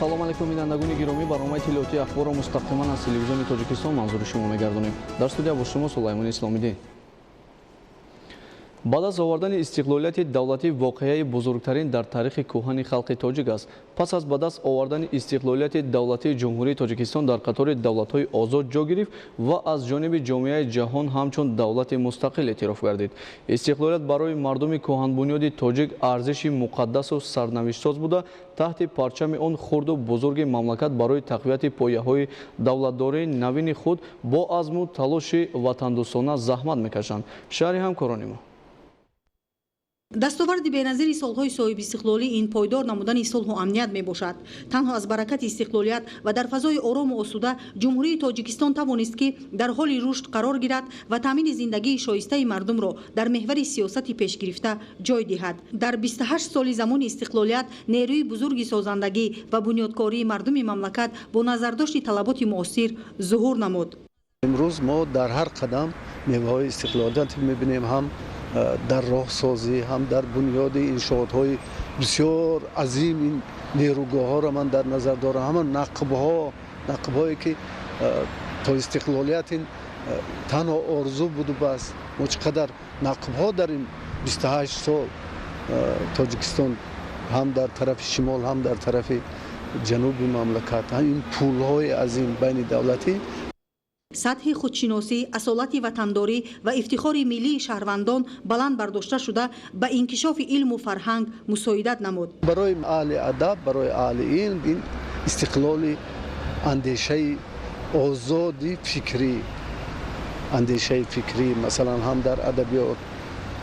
Ассалому алайкум, бинандагони гиромӣ. Барномаи иттилоотии Ахборро мустақиман аз Телевизиони Тоҷикистон манзури шумо мегардонем. Дар студия бо шумо Сулаймон Исломиддин. Баъд аз овардани истиқлолияти давлатӣ воқеаи бузургтарин дар таърихи кӯҳани халқи тоҷик аст. Пас аз ба даст овардани истиқлолияти давлатии, Ҷумҳурии Тоҷикистон дар қатори давлатҳои озод ҷо гирифт ва аз ҷониби ҷомеаи ҷаҳон ҳамчун давлати мустақил эътироф гардид. Истиқлолият барои мардуми кӯҳанбунёди тоҷик арзиши муқаддасу сарнавиштсоз буда, таҳти парчами он хурду бузурги мамлакат барои тақвияти пояҳои давлатдории навини худ бо азму талоши ватандӯстона заҳмат мекашанд. Шарҳи ҳамкорони мо. Дастоварди беназири солҳои соҳибистиқлолӣ ин пойдор намудани сулҳу амният мебошад. Танҳо аз баракати истиқлолият ва дар фазои орому осуда Ҷумҳурии Тоҷикистон тавонист, ки дар ҳоли рушд қарор гирад ва таъмини зиндагии шоистаи мардумро дар меҳвари сиёсати пешгирифта ҷой диҳад. Дар 28 соли замони истиқлолият нерӯи бузурги созандагӣ ва бунёдкории мардуми мамлакат бо назардошти талаботи муосир зуҳур намуд. Имрӯз мо дар ҳар қадам меваҳои истиқлолият мебинем, ҳам дар роҳсозӣ, ҳам дар бунёди иншоотҳои бисёр азим. Ин нерӯгоҳҳоро ман дар назар дорам, ҳама нақбҳо, нақбҳое ки то истиқлолият ин танҳо орзу буду бас. Мо чӣ қадар нақбҳо дар ин 28 сол Тоҷикистон, ҳам дар тарафи шимол, ҳам дар тарафи ҷануби мамлакат, ин пулҳои азим байни давлатӣ. Сатҳи худшиносӣ, асолати ватандорӣ ва ифтихори миллии шаҳрвандон баланд бардошта шуда, ба инкишофи илму фарҳанг мусоидат намуд. Барои аҳли адаб, барои аҳли илм ин истиқлоли андешаи озоди фикрӣ, андешаи фикрӣ, масалан, ҳам дар адабиёт,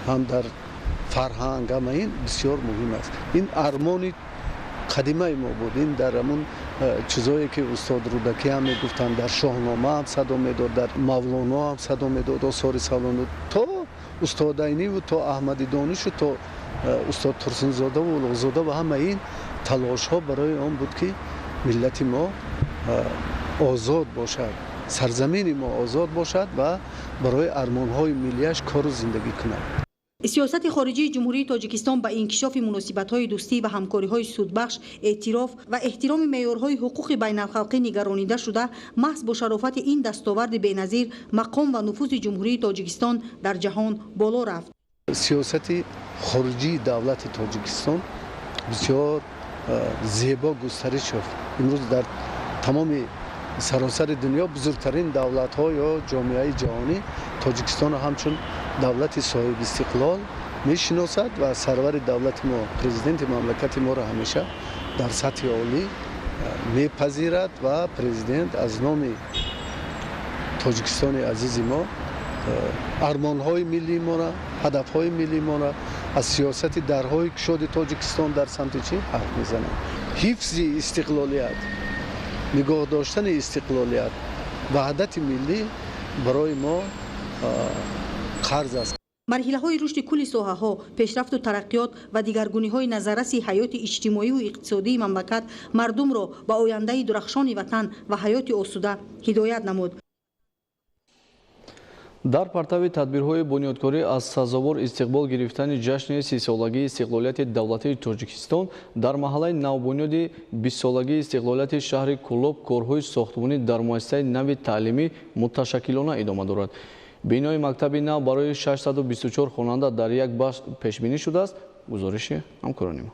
ҳам дар фарҳанг, ҳама ин бисёр муҳим аст. Ин армони қадимаи мо буд. Ин дар ҳамун чизое ки устод Рӯдакӣ ҳам мегуфтанд, дар Шоҳнома ҳам садо медод, дар Мавлоно ҳам садо медод, осори Савлоно, то устод Айниву то Аҳмади Донишу то устод Турсунзодаву Улуғзода ва ҳама ин талошҳо барои он буд, ки миллати мо озод бошад, сарзамини мо озод бошад ва барои армонҳои миллияш кору зиндагӣ кунад. Сиёсати хориҷии Ҷумҳурии Тоҷикистон ба инкишофи муносибатҳои дӯстӣ ва ҳамкориҳои судбахш, эътироф ва эҳтироми меъёрҳои ҳуқуқи байналхалқӣ нигаронида шуда, маҳз бо шарофати ин дастоварди беназир мақом ва нуфузи Ҷумҳурии Тоҷикистон дар ҷаҳон боло рафт. Сиёсати хориҷии давлати Тоҷикистон бисёр зебо густариш ёфт. Имрӯз дар тамоми саросари дунё бузургтарин давлатҳо ё ҷомеаи ҷаҳонӣ Тоҷикистонро ҳамчун давлати соҳибистиқлол мешиносад ва сарвари давлати мо, президенти мамлакати моро ҳамеша дар сатҳи олӣ мепазирад ва президент аз номи Тоҷикистони азизи мо армонҳои миллии моро, ҳадафҳои миллии моро, аз сиёсати дарҳои кушоди Тоҷикистон дар самти чӣ ҳарф мезанад. Ҳифзи истиқлолият, нигоҳ доштани истиқлолият, ваҳдати миллӣ барои мо қарз аст. Марҳилаҳои рушди кулли соҳаҳо, пешрафту тараққиёт ва дигаргуниҳои назарраси ҳаёти иҷтимоиву иқтисодии мамлакат мардумро ба ояндаи дурахшони ватан ва ҳаёти осуда ҳидоят намуд. Дар партави тадбирҳои бунёдкорӣ аз сазовор истиқбол гирифтани ҷашни 30-солагии истиқлолияти давлатии Тоҷикистон дар маҳаллаи навбунёди 20-солагии истиқлолияти шаҳри Кӯлоб корҳои сохтмонӣ дар муассисаи нави таълимӣ муташаккилона идома дорад. Бинои мактаби нав барои 624 хонанда дар як бахш пешбинӣ шудааст. Гузориши ҳамкорони мо.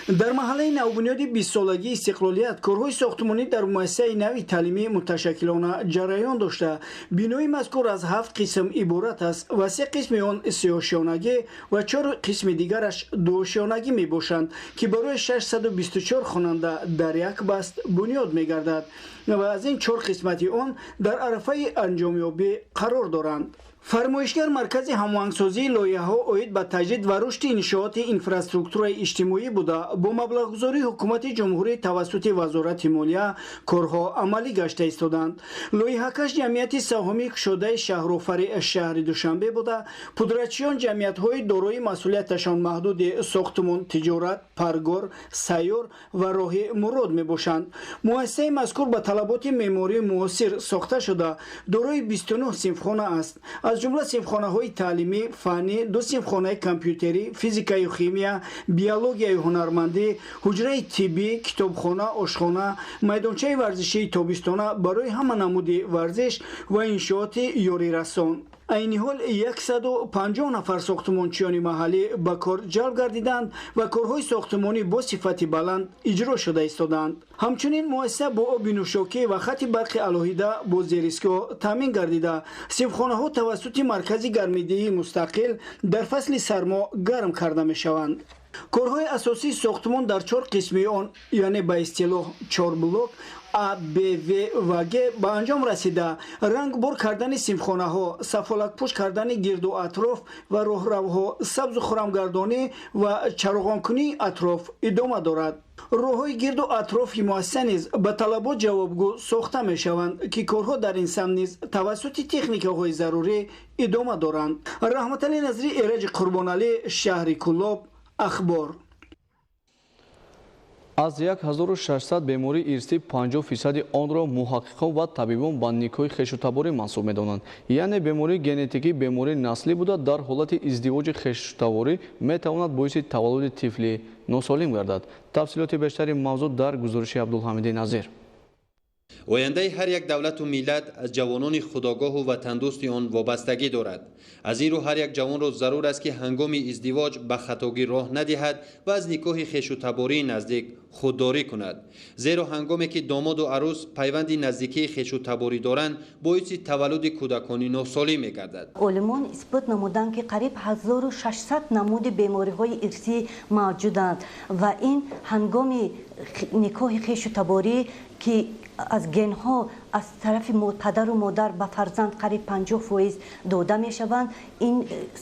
Дар маҳаллаи навбунёди 20-солагии истиқлолият корҳои сохтмонӣ дар муассисаи нави таълимӣ муташаккилона ҷараён дошта, бинои мазкур аз ҳафт қисм иборат аст ва се қисми он сеошёнагӣ ва чор қисми дигараш дуошёнагӣ мебошанд, ки барои 624 хонанда дар як баст бунёд мегардад ва аз ин чор қисмати он дар арафаи анҷомёбӣ қарор доранд. Фармоишгар Маркази ҳамоҳангсозии лоиҳаҳо оид ба таҷдид ва рушди иншооти инфраструктураи иҷтимоӣ буда, бо маблағгузории Ҳукумати Ҷумҳурӣ тавассути Вазорати молия корҳо амалӣ гашта истоданд. Лоиҳакаш Ҷамъияти саҳомии кушодаи Шаҳрофари шаҳри Душанбе буда, пудратчиён ҷамъиятҳои дорои масъулияташон маҳдуди Сохтмон тиҷорат, Паргор, Сайёр ва Роҳи Мурод мебошанд. Муассисаи мазкур ба талаботи меъмории муосир сохта шуда, дорои 29 синфхона аст. Аз ҷумла синфхонаҳои таълимӣ, фаннӣ, ду синфхонаи компютерӣ, физикаю химия, биологияю ҳунармандӣ, ҳуҷраи тиббӣ, китобхона, ошхона, майдончаи варзишии тобистона барои ҳама намуди варзиш ва иншооти ёрирасон. Айни ҳол 150 нафар сохтмончиёни маҳаллӣ ба кор ҷалб гардиданд ва корҳои сохтмонӣ бо сифати баланд иҷро шуда истодаанд. Ҳамчунин муассиса бо оби нӯшокӣ ва хати барқи алоҳида бо зеристгоҳ таъмин гардида, синфхонаҳо тавассути маркази гармидиҳии мустақил дар фасли сармо гарм карда мешаванд. Корҳои асосии сохтмон дар чор қисми он, яъне ба истилоҳ чор блок А, Б, В ва Г ба анҷом расида, рангбор кардани синфхонаҳо, сафолакпӯш кардани гирду атроф ва роҳравҳо, сабзу хурамгардонӣ ва чароғонкунии атроф идома дорад. Роҳҳои гирду атрофи муассиса низ ба талабот ҷавобгӯ сохта мешаванд, ки корҳо дар ин самт низ тавассути техникаҳои зарурӣ идома доранд. Раҳматалӣ Назрӣ, Эраҷи Қурбоналӣ, шаҳри Кӯлоб, Ахбор. Аз 1600 бемории ирсӣ 50% онро муҳаққиқон ва табибон ба никоҳи хешутаборӣ мансуб медонанд. Яъне бемории генетикӣ бемории наслӣ буда, дар ҳолати издивоҷи хешутаборӣ метавонад боиси таваллуди тифли носолим гардад. Тафсилоти бештари мавзӯъ дар гузориши Абдулҳамиди Назир. Ояндаи ҳар як давлату миллат аз ҷавонони худогоҳу ватандӯсти он вобастагӣ дорад. Аз ин рӯ ҳар як ҷавонро зарур аст, ки ҳангоми издивоҷ ба хатогӣ роҳ надиҳад ва аз никоҳи хешутабории наздик худдорӣ кунад. Зеро ҳангоме ки домоду арӯс пайванди наздикии хешутаборӣ доранд, боиси таваллуди кӯдакони носолим мегардад. Олимон исбот намуданд, ки қариб 1600 намуди бемориҳои ирсӣ мавҷуданд ва ин ҳангоми никоҳи хешутаборӣ, ки аз генҳо аз тарафи падару модар ба фарзанд қариб 50% дода мешаванд, ин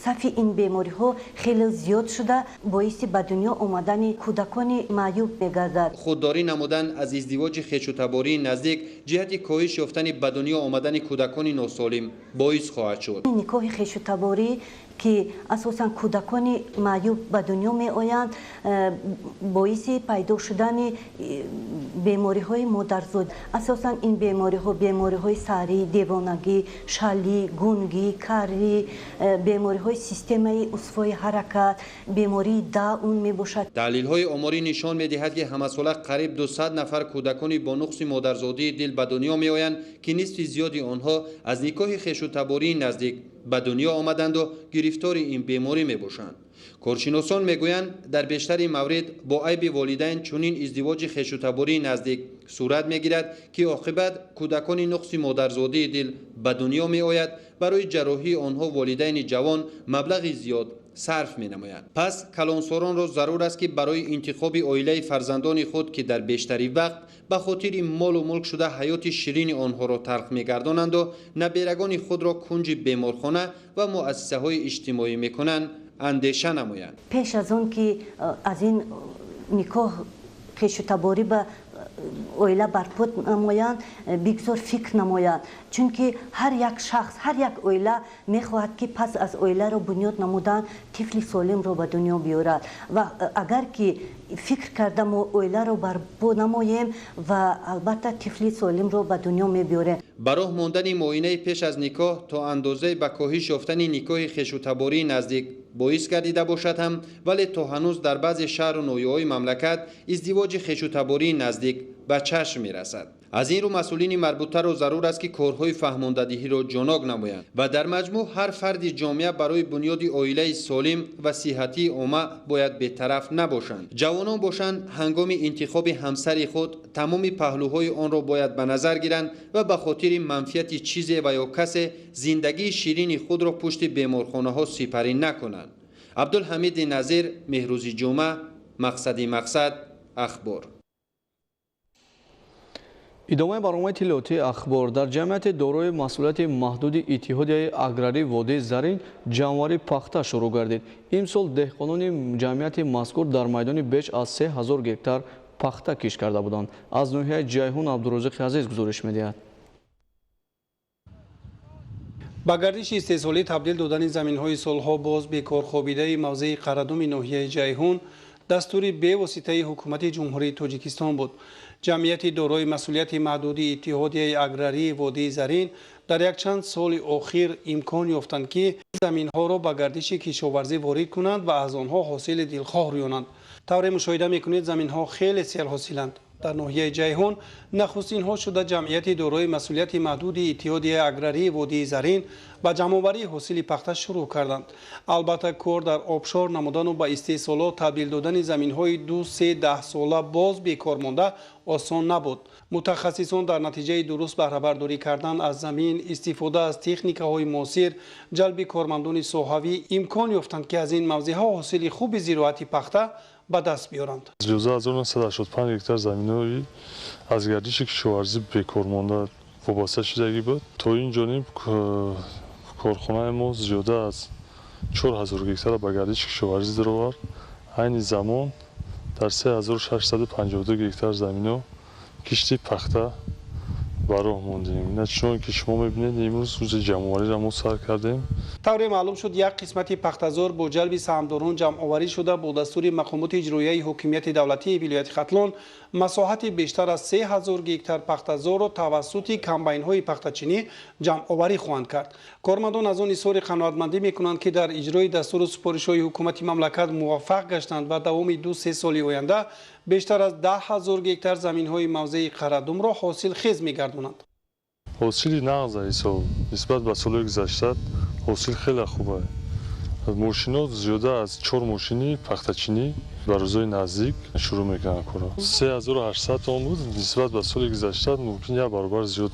сафи ин бемориҳо хеле зиёд шуда, боиси ба дунё омадани кӯдакони маъюб мегардад. Худдорӣ намудан аз издивоҷи хешутабории наздик ҷиҳати коҳиш ёфтани ба дунё омадани кӯдакони носолим боис хоҳад шуд. Никоҳи хешутаборӣ, ки асосан кӯдакони маъюб ба дунё меоянд, боиси пайдо шудани бемориҳои модарзод. Асосан ин бемориҳо бемориҳои сарӣ, девонагӣ, шалӣ, гунгӣ, карӣ, бемориҳои системаи узвҳои ҳаракат, бемории даун мебошад. Таҳлилҳои оморӣ нишон медиҳад, ки ҳамасола қариб 200 нафар кӯдакони бо нуқси модарзодии дил ба дунё меоянд, ки нисфи зиёди онҳо аз никоҳи хешутабории наздик ба дунё омаданду гирифтори ин беморӣ мебошанд. Коршиносон мегӯянд, дар бештари маврид бо айби волидайн чунин издивоҷи хешутабории наздик сурат мегирад, ки оқибат кӯдакони нуқси модарзодии дил ба дунё меояд. Барои ҷарроҳии онҳо волидайни ҷавон маблағи зиёд сарф менамоянд. Пас калонсоронро зарур аст, ки барои интихоби оилаи фарзандони худ, ки дар бештари вақт ба хотири молу мулк шуда ҳаёти ширини онҳоро талх мегардонанду наберагони худро кунҷи беморхона ва муассисаҳои иҷтимоӣ мекунанд, андеша намоянд. Пеш аз он ки аз ин никоҳ хешутаборӣ ба оила барпо намоянд, бигзор фикр намоянд, чунки ҳар як шахс, ҳар як оила мехоҳад, ки пас аз оиларо бунёд намудан тифли солимро ба дунё биёрад. Ва агар ки фикр карда мо оиларо барпо намоем, ва албатта тифли солимро ба дунё мебиёрем. Ба роҳ мондани муоинаи пеш аз никоҳ то андозае ба коҳиш ёфтани никоҳи хешутабории наздик боис гардида бошад ҳам, вале то ҳанӯз дар баъзе шаҳру ноҳияҳои мамлакат издивоҷи хешутабории наздик ба чашм мерасад. Аз ин рӯ масъулини марбутаро зарур аст, ки корҳои фаҳмондадиҳиро ҷонок намоянд ва дар маҷмӯъ ҳар фарди ҷомеа барои бунёди оилаи солим ва сиҳатии омма бояд бетараф набошанд. Ҷавонон бошанд, ҳангоми интихоби ҳамсари худ тамоми паҳлӯҳои онро бояд ба назар гиранд ва ба хотири манфиати чизе ва ё касе зиндагии ширини худро пушти беморхонаҳо сипарӣ накунанд. Абдулҳамиди Назир, Меҳрӯзи Ҷумъа, Мақсади мақсад, Ахбор. Идомаи барномаи иттилоотии Ахбор. Дар ҷамъияти дорои масъулияти маҳдуди Иттиҳодияи аграрии водии Зарин ҷамъоварии пахта шурӯъ гардид. Имсол деҳқонони ҷамъияти мазкур дар майдони беш аз 3000 гектар пахта кишт карда буданд. Аз ноҳияи Ҷайҳун Абдурозиқи Азиз гузориш медиҳад. Ба гардиши истеҳсолӣ табдил додани заминҳои солҳо боз бекорхобидаи мавзеи Қарадуми ноҳияи Ҷайҳун дастури бевоситаи ҳукумати Ҷумҳурии Тоҷикистон буд. Ҷамъияти дорои масъулияти маҳдуди Иттиҳодияи аграрии Водии Зарин дар якчанд соли охир имкон ёфтанд, ки заминҳоро ба гардиши кишоварзӣ ворид кунанд ва аз онҳо ҳосили дилхоҳ рӯёнанд. Тавре мушоҳида мекунед, заминҳо хеле серҳосиланд. Дар ноҳияи Ҷайҳун нахустинҳо шуда ҷамъияти дорои масъулияти маҳдуди Иттиҳодияи аграрии Водии Зарин ба ҷамъоварии ҳосили пахта шурӯъ карданд. Албатта, кор дар обшор намудану ба истеҳсолот табдил додани заминҳои 2-3 даҳсола боз бекор монда осон набуд. Мутахассисон дар натиҷаи дуруст баҳрабардорӣ кардан аз замин, истифода аз техникаҳои муосир, ҷалби кормандони соҳавӣ имкон ёфтанд, ки аз ин мавзеъҳо ҳосили хуби зироати пахта ба даст биёранд. 1985 гектар заминҳои аз гардиши кишоварзӣ бекор монда вобаста шудагӣ буд. То ин ҷониб корхонаи мо зиёда аз 4000 гектара ба гардиши кишоварзӣ даровард. Айни замон дар 3652 гектар заминҳо кишти пахта ба роҳ мондем. Чуноне ки шумо мебинед, имрӯз рӯзи ҷамъовариро мо сар кардем. Тавре маълум шуд, як қисмати пахтазор бо ҷалби саҳмдорон ҷамъоварӣ шуда, бо дастури мақомоти иҷроияи ҳокимияти давлатии вилояти Хатлон масоҳати бештар аз 3000 гектар пахтазорро тавассути комбайнҳои пахтачинӣ ҷамъоварӣ хоҳанд кард. Кормандон аз он изҳори қаноатмандӣ мекунанд, ки дар иҷрои дастуру супоришҳои ҳукумати мамлакат муваффақ гаштанд ва давоми 2-3 соли оянда бештар аз 10 000 гектар заминҳои мавзеи Қарадумро ҳосилхез мегардонанд. Ҳосили нағз ҳисоб нисбат ба солҳои гузашта ҳосил хеле хуб аст. Мошино зиёда аз чор мошини пахтачинӣ ба рӯзҳои наздик шурӯъ мекунанд корро. 3800 тонна буд, нисбат ба соли гузашта мумкин як баробар зиёд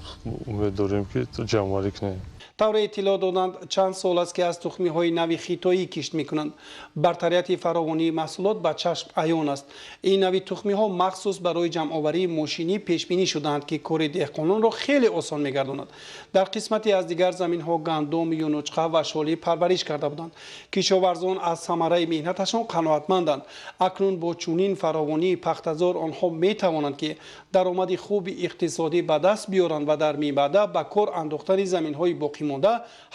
умед дорем, ки ҷамъоварӣ кунем. Тавре иттилоъ доданд, чанд сол аст, ки аз тухмиҳои нави хитоӣ кишт мекунанд. Бартарияти фаровонии маҳсулот ба чашм аён аст. Ин нави тухмиҳо махсус барои ҷамъоварии мошинӣ пешбинӣ шудаанд, ки кори деҳқононро хеле осон мегардонад. Дар қисмате аз дигар заминҳо гандум, юнучқа ва шолӣ парвариш карда буданд. Кишоварзон аз самараи меҳнаташон қаноатманданд. Акнун бо чунин фаровонии пахтазор онҳо метавонанд, ки даромади хуби иқтисодӣ ба даст биёранд ва дар минбаъда ба кор андохтани заминҳои боқимонда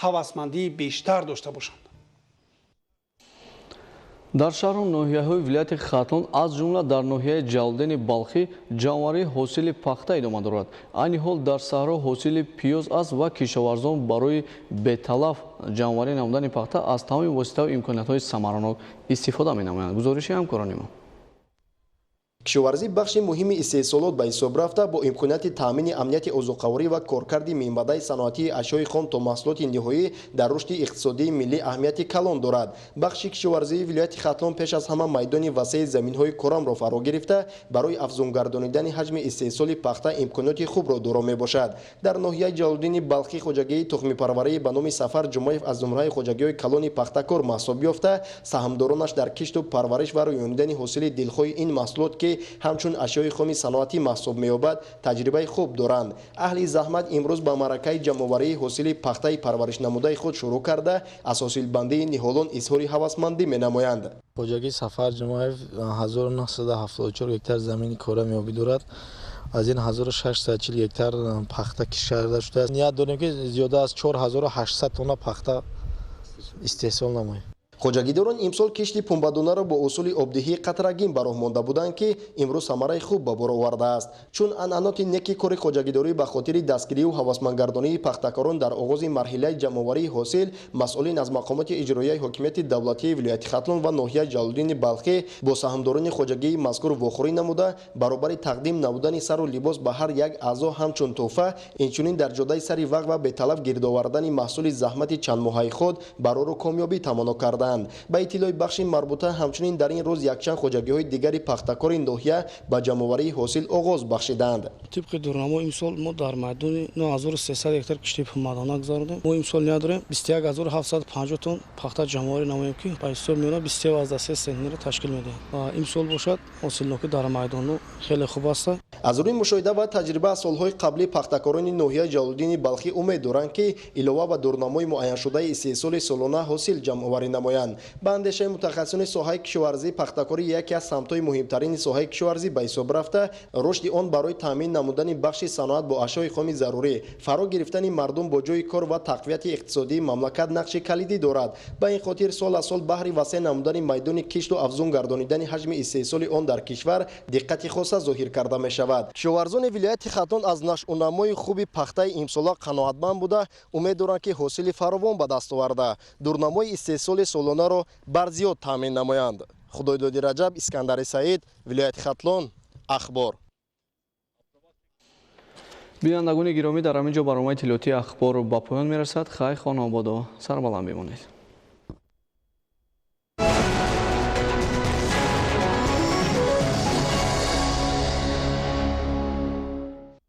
ҳавасмандии бештар дошта бошанд. Дар шаҳру ноҳияҳои вилояти Хатлон, аз ҷумла дар ноҳияи Ҷалолиддини Балхӣ, ҷамъоварии ҳосили пахта идома дорад. Айни ҳол дар саҳро ҳосили пиёз аст ва кишоварзон барои беталаф ҷамъоварӣ намудани пахта аз тамоми воситаву имкониятҳои самаранок истифода менамоянд. Гузориши ҳамкорони мо. Кишоварзӣ бахши муҳими истеҳсолот ба ҳисоб рафта, бо имконияти таъмини амнияти озуқаворӣ ва коркарди минбаъдаи саноатии ашёи хом то маҳсулоти ниҳоӣ дар рушди иқтисодии миллӣ аҳамияти калон дорад. Бахши кишоварзии вилояти Хатлон пеш аз ҳама майдони васеи заминҳои корамро фаро гирифта, барои афзунгардонидани ҳаҷми истеҳсоли пахта имкониёти хубро доро мебошад. Дар ноҳияи Ҷалолиддини Балхӣ хоҷагии тухмипарварӣ ба номи Сафар Ҷумаев аз зумраи хоҷагиҳои калони пахтакор маҳсуб ёфта, саҳмдоронаш дар кишту парвариш ва рӯёнидани ҳосили дилхоҳи ин маҳсулот, ки ҳамчун ашёи хоми саноатӣ маҳсуб меёбад, таҷрибаи хуб доранд. Аҳли заҳмат имрӯз ба маъракаи ҷамъоварии ҳосили пахтаи парваришнамудаи худ шурӯъ карда, аз ҳосилбандии ниҳолон изҳори ҳавасмандӣ менамоянд. Хоҷагии Сафар Ҷумаев 1974 гектар замини корами обӣ дорад. Аз ин 1640 гектар пахта кишт карда шудааст. Ният дорем, ки зиёда аз 4800 тонна пахта истеҳсол намоем. Хоҷагидорон имсол кишти пунбадонаро бо усули обдиҳии қатрагин ба роҳ монда буданд, ки имрӯз самараи хуб ба бор овардааст. Чун анъаноти неки кори хоҷагидорӣ, ба хотири дастгириву ҳавасмандгардонии пахтакорон дар оғози марҳилаи ҷамъоварии ҳосил масъулин аз мақомоти иҷроияи ҳокимияти давлатии вилояти Хатлон ва ноҳияи Ҷалолиддини Балхӣ бо саҳмдорони хоҷагии мазкур вохӯрӣ намуда, баробари тақдим намудани сару либос ба ҳар як аъзо ҳамчун тӯҳфа, инчунин дар ҷодаи сари вақт ва беталаф гирдовардани маҳсули заҳмати чандмоҳаи худ барору комёбӣ таманно карданд. Ба иттилои бахши марбута, ҳамчунин дар ин рӯз якчанд хоҷагиҳои дигари пахтакори ноҳия ба ҷамъоварии ҳосил оғоз бахшиданд. Тибқи дурнамо, имсол мо дар майдони 9300 гектар кишти пунбадона гузарондем. Мо имсол ният дорем 21750 тонн пахта ҷамъоварӣ намоем, ки ба ҳисоб миёна 23 центнерро ташкил медиҳад. Ва имсол бошад, ҳосилнокӣ дар майдонҳо хеле хуб аст. Аз рӯи мушоҳида ва таҷриба аз солҳои қаблӣ, пахтакорони ноҳияи Ҷалолиддини Балхӣ умед доранд, ки илова ба дурнамои муайяншудаи истеҳсоли солона ҳосил ҷамъоварӣ намоянд. намоянд. Ба андешаи мутахассисони соҳаи кишоварзӣ, пахтакорӣ яке аз самтҳои муҳимтарини соҳаи кишоварзӣ ба ҳисоб рафта, рушди он барои таъмин намудани бахши саноат бо ашёи хоми зарурӣ, фаро гирифтани мардум бо ҷойи кор ва тақвияти иқтисодии мамлакат нақши калидӣ дорад. Ба ин хотир сол аз сол баҳри васеъ намудани майдони кишту афзун гардонидани ҳаҷми истеҳсоли он дар кишвар диққати хоса зоҳир карда мешавад. Кишоварзони вилояти Хатлон аз нашъунамои хуби пахтаи имсола қаноатманд буда, умед доранд, ки ҳосили фаровон ба даст оварда, дурнамои истеҳсоли солонаро барзиёд таъмин намоянд. Худойдоди Раҷаб, Искандари Саид, вилояти Хатлон, Ахбор. Бинандагони гиромӣ, дар ҳамин ҷо барномаи иттилоотии Ахбор ба поён мерасад. Хай, хонаободу сарбаланд бимонед.